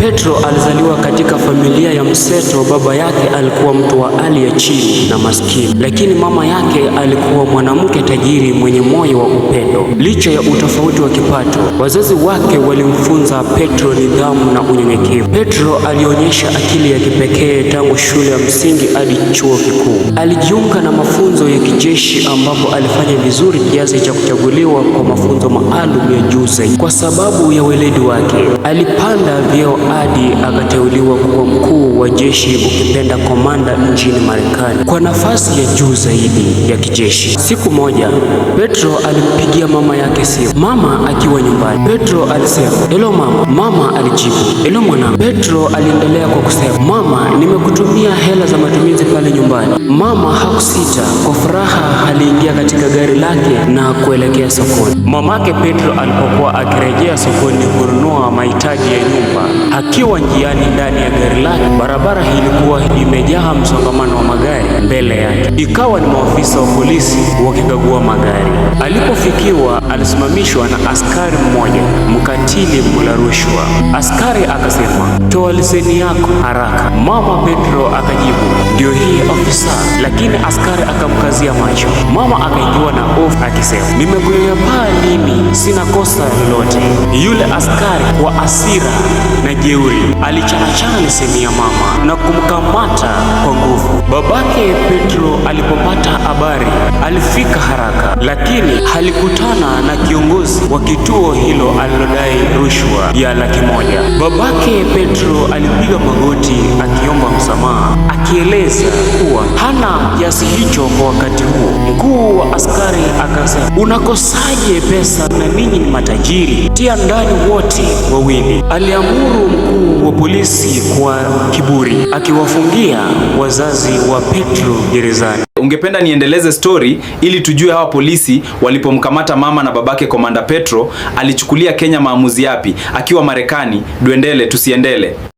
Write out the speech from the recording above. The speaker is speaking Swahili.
Petro alizaliwa katika familia ya mseto. Baba yake alikuwa mtu wa hali ya chini na maskini, lakini mama yake alikuwa mwanamke tajiri mwenye moyo wa upendo. Licha ya utofauti wa kipato, wazazi wake walimfunza Petro nidhamu na unyenyekevu. Petro alionyesha akili ya kipekee tangu shule ya msingi hadi chuo kikuu. Alijiunga na mafunzo ya kijeshi ambapo alifanya vizuri kiasi cha kuchaguliwa kwa mafunzo maalum ya juu zaidi. Kwa sababu ya weledi wake, alipanda vyeo hadi akateuliwa kuwa mkuu wa jeshi, ukipenda komanda, nchini Marekani, kwa nafasi ya juu zaidi ya kijeshi. Siku moja Petro alimpigia mama yake simu, mama akiwa nyumbani. Petro alisema, "Hello mama." Mama alijibu, "Hello mwanangu." Petro aliendelea kwa kusema, "Mama, nimekutumia hela za matumizi pale nyumbani." Mama hakusita, kwa furaha aliingia katika gari lake na kuelekea sokoni. Mamake Petro alipokuwa akirejea sokoni kununua mahitaji ya nyumba, akiwa njiani ndani ya gari lake, barabara ilikuwa imejaa msongamano wa magari. Mbele yake ikawa ni maafisa wa polisi wakikagua magari. Alipofikiwa, alisimamishwa na askari mmoja mkatili, mla rushwa. Askari akasema, "Toa leseni yako haraka." Mama Petro akajibu, "Ndio hii, ofisa," lakini askari akamkazia macho. Mama akaingiwa na hofu akisema, "Nimekunyanyapaa nini? Sina kosa lolote." Yule askari kwa hasira na jeuri alichanachana leseni ya mama na kumkamata kwa nguvu. Babake Petro alipopata habari alifika haraka, lakini alikutana na kiongozi wa kituo hilo alilodai rushwa ya 100,000. Babake Petro alipiga magoti akiomba msamaha, akieleza kuwa hana kiasi hicho kwa wakati huo. Mkuu wa askari akasema, "Unakosaje pesa na ninyi ni matajiri? Tia ndani wote wawili," aliamuru mkuu wa polisi kwa kiburi, akiwafungia wazazi wa Petro gerezani. Ungependa niendeleze story ili tujue hawa polisi walipomkamata mama na babake Komanda Petro alichukulia Kenya maamuzi yapi akiwa Marekani? Duendele tusiendele.